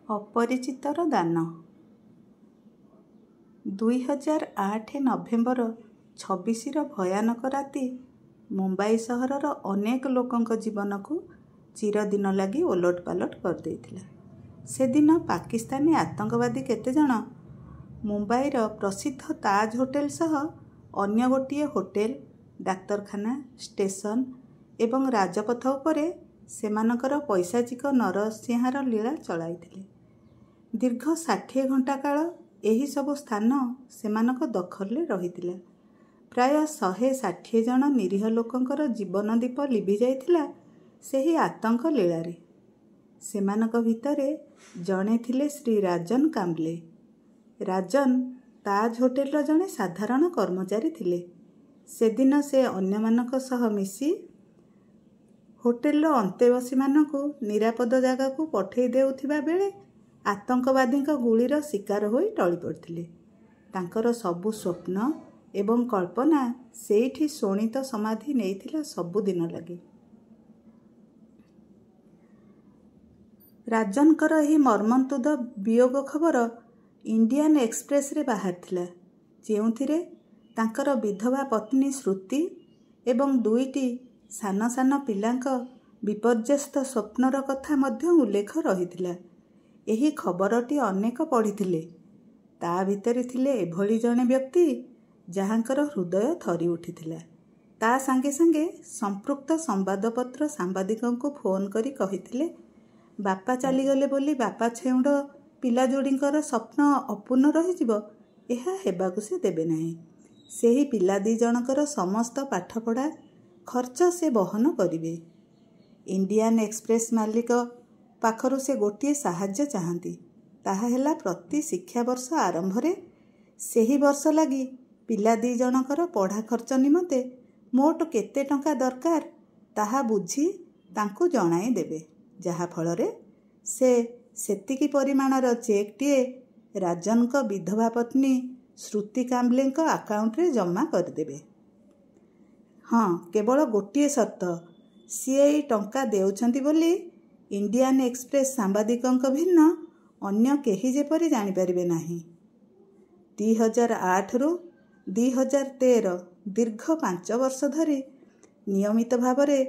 ଅପରିଚିତର ଦାନ। 2008 ନଭେମ୍ବର 26ର ଭୟାନକ ରାତି ମୁମ୍ବାଇ ସହରର ଅନେକ ଲୋକଙ୍କ ଜୀବନକୁ ଚିରଦିନ ଲାଗି ଓଲଟପାଲଟ କରିଦେଇଥିଲା। ସେଦିନ ପାକିସ୍ତାନୀ ଆତଙ୍କବାଦୀ କେତେଜଣ ମୁମ୍ବାଇର ପ୍ରସିଦ୍ଧ ତାଜ୍ ହୋଟେଲ ସହ ଅନ୍ୟ ଗୋଟିଏ ହୋଟେଲ, ଡାକ୍ତରଖାନା, ଷ୍ଟେସନ ଏବଂ ରାଜପଥ ଉପରେ ସେମାନଙ୍କର ପୈଶାଚିକ ନରସଂହାର ଲୀଳା ଚଳାଇଥିଲେ। ଦୀର୍ଘ 60 ଘଣ୍ଟା କାଳ ଏହିସବୁ ସ୍ଥାନ ସେମାନଙ୍କ ଦଖଲରେ ରହିଥିଲା। ପ୍ରାୟ 160 ଜଣ ନିରୀହ ଲୋକଙ୍କର ଜୀବନଦୀପ ଲିଭିଯାଇଥିଲା ସେହି ଆତଙ୍କ ଲୀଳାରେ। ସେମାନଙ୍କ ଭିତରେ ଜଣେ ଥିଲେ ଶ୍ରୀ ରାଜନ କାମ୍ବଲେ। ରାଜନ ତାଜ୍ ହୋଟେଲର ଜଣେ ସାଧାରଣ କର୍ମଚାରୀ ଥିଲେ। ସେଦିନ ସେ ଅନ୍ୟମାନଙ୍କ ସହ ମିଶି ହୋଟେଲର ଅନ୍ତେବାସୀମାନଙ୍କୁ ନିରାପଦ ଜାଗାକୁ ପଠେଇ ଦେଉଥିବା ବେଳେ ଆତଙ୍କବାଦୀଙ୍କ ଗୁଳିର ଶିକାର ହୋଇ ଟଳି ପଡ଼ିଥିଲେ। ତାଙ୍କର ସବୁ ସ୍ୱପ୍ନ ଏବଂ କଳ୍ପନା ସେଇଠି ଶୋଣିତ ସମାଧି ନେଇଥିଲା ସବୁଦିନ ଲାଗି। ରାଜନଙ୍କର ଏହି ମର୍ମନ୍ତୁଦ ବିୟୋଗ ଖବର ଇଣ୍ଡିଆନ୍ ଏକ୍ସପ୍ରେସରେ ବାହାରିଥିଲା, ଯେଉଁଥିରେ ତାଙ୍କର ବିଧବା ପତ୍ନୀ ଶ୍ରୁତି ଏବଂ ଦୁଇଟି ସାନ ସାନ ପିଲାଙ୍କ ବିପର୍ଯ୍ୟସ୍ତ ସ୍ୱପ୍ନର କଥା ମଧ୍ୟ ଉଲ୍ଲେଖ ରହିଥିଲା। ଏହି ଖବରଟି ଅନେକ ପଢ଼ିଥିଲେ। ତା ଭିତରେ ଥିଲେ ଏଭଳି ଜଣେ ବ୍ୟକ୍ତି, ଯାହାଙ୍କର ହୃଦୟ ଥରି ଉଠିଥିଲା। ତା ସାଙ୍ଗେ ସାଙ୍ଗେ ସମ୍ପୃକ୍ତ ସମ୍ବାଦପତ୍ର ସାମ୍ବାଦିକଙ୍କୁ ଫୋନ୍ କରି କହିଥିଲେ, ବାପା ଚାଲିଗଲେ ବୋଲି ବାପା ଛେଉଣ୍ଡ ପିଲା ଯୋଡ଼ିଙ୍କର ସ୍ୱପ୍ନ ଅପୂର୍ଣ୍ଣ ରହିଯିବ, ଏହା ହେବାକୁ ସେ ଦେବେ ନାହିଁ। ସେହି ପିଲା ଦି ଜଣଙ୍କର ସମସ୍ତ ପାଠପଢ଼ା ଖର୍ଚ୍ଚ ସେ ବହନ କରିବେ। ଇଣ୍ଡିଆନ୍ ଏକ୍ସପ୍ରେସ ମାଲିକ ପାଖରୁ ସେ ଗୋଟିଏ ସାହାଯ୍ୟ ଚାହାନ୍ତି। ତାହା ହେଲା, ପ୍ରତି ଶିକ୍ଷାବର୍ଷ ଆରମ୍ଭରେ ସେହି ବର୍ଷ ଲାଗି ପିଲା ଦି ଜଣଙ୍କର ପଢ଼ା ଖର୍ଚ୍ଚ ନିମନ୍ତେ ମୋଟ କେତେ ଟଙ୍କା ଦରକାର ତାହା ବୁଝି ତାଙ୍କୁ ଜଣାଇ ଦେବେ, ଯାହାଫଳରେ ସେ ସେତିକି ପରିମାଣର ଚେକ୍ଟିଏ ରାଜନଙ୍କ ବିଧବା ପତ୍ନୀ ଶ୍ରୁତି କାମ୍ବଲେଙ୍କ ଆକାଉଣ୍ଟରେ ଜମା କରିଦେବେ। ହଁ, କେବଳ ଗୋଟିଏ ସର୍ତ୍ତ, ସିଏ ଏଇ ଟଙ୍କା ଦେଉଛନ୍ତି ବୋଲି ଇଣ୍ଡିଆନ୍ ଏକ୍ସପ୍ରେସ ସାମ୍ବାଦିକଙ୍କ ଭିନ୍ନ ଅନ୍ୟ କେହି ଯେପରି ଜାଣିପାରିବେ ନାହିଁ। 2008ରୁ 2013 ଦୀର୍ଘ 5 ବର୍ଷ ଧରି ନିୟମିତ ଭାବରେ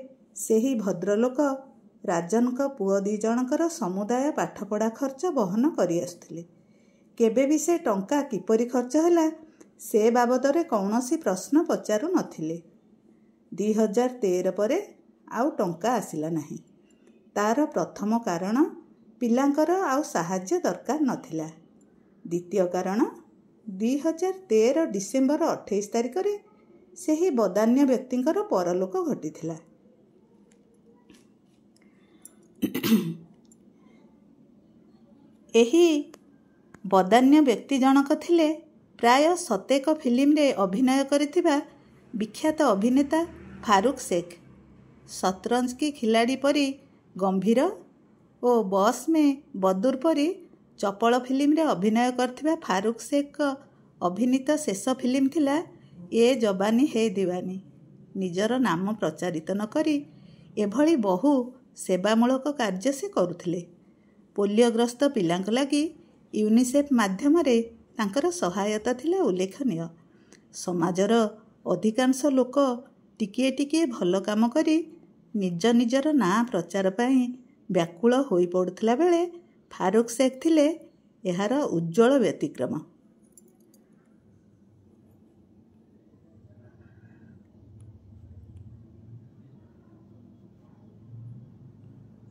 ସେହି ଭଦ୍ରଲୋକ ରାଜନଙ୍କ ପୁଅ ଦି ଜଣଙ୍କର ସମୁଦାୟ ପାଠପଢ଼ା ଖର୍ଚ୍ଚ ବହନ କରିଆସୁଥିଲେ। କେବେ ବି ସେ ଟଙ୍କା କିପରି ଖର୍ଚ୍ଚ ହେଲା ସେ ବାବଦରେ କୌଣସି ପ୍ରଶ୍ନ ପଚାରୁ ନଥିଲେ। 2013 ପରେ ଆଉ ଟଙ୍କା ଆସିଲା ନାହିଁ। ତା'ର ପ୍ରଥମ କାରଣ, ପିଲାଙ୍କର ଆଉ ସାହାଯ୍ୟ ଦରକାର ନଥିଲା। ଦ୍ୱିତୀୟ କାରଣ, 2013 ଡିସେମ୍ବର 28 ତାରିଖରେ ସେହି ବଦାନ୍ୟ ବ୍ୟକ୍ତିଙ୍କର ପରଲୋକ ଘଟିଥିଲା। ଏହି ବଦାନ୍ୟ ବ୍ୟକ୍ତି ଜଣକ ଥିଲେ ପ୍ରାୟ ଶତେକ ଫିଲ୍ମରେ ଅଭିନୟ କରିଥିବା ବିଖ୍ୟାତ ଅଭିନେତା ଫାରୁକ୍ ଶେଖ୍। ସତରଞ୍ଜ କି ଖିଲାଡ଼ି ପରି ଗମ୍ଭୀର ଓ ବସ୍ ମେ ବଦୁର ପରି ଚପଳ ଫିଲ୍ମରେ ଅଭିନୟ କରିଥିବା ଫାରୁକ୍ ଶେଖ୍ଙ୍କ ଅଭିନୀତ ଶେଷ ଫିଲ୍ମ ଥିଲା ଏ ଜବାନୀ ହେ ଦିୱାନୀ। ନିଜର ନାମ ପ୍ରଚାରିତ ନ କରି ଏଭଳି ବହୁ ସେବାମୂଳକ କାର୍ଯ୍ୟ ସେ କରୁଥିଲେ। ପୋଲିଓଗ୍ରସ୍ତ ପିଲାଙ୍କ ଲାଗି ୟୁନିସେଫ୍ ମାଧ୍ୟମରେ ତାଙ୍କର ସହାୟତା ଥିଲା ଉଲ୍ଲେଖନୀୟ। ସମାଜର ଅଧିକାଂଶ ଲୋକ ଟିକିଏ ଟିକିଏ ଭଲ କାମ କରି ନିଜ ନିଜର ନାଁ ପ୍ରଚାର ପାଇଁ ବ୍ୟାକୁଳ ହୋଇପଡ଼ୁଥିଲା ବେଳେ ଫାରୁକ୍ ଶେଖ୍ ଥିଲେ ଏହାର ଉଜ୍ଜ୍ୱଳ ବ୍ୟତିକ୍ରମ।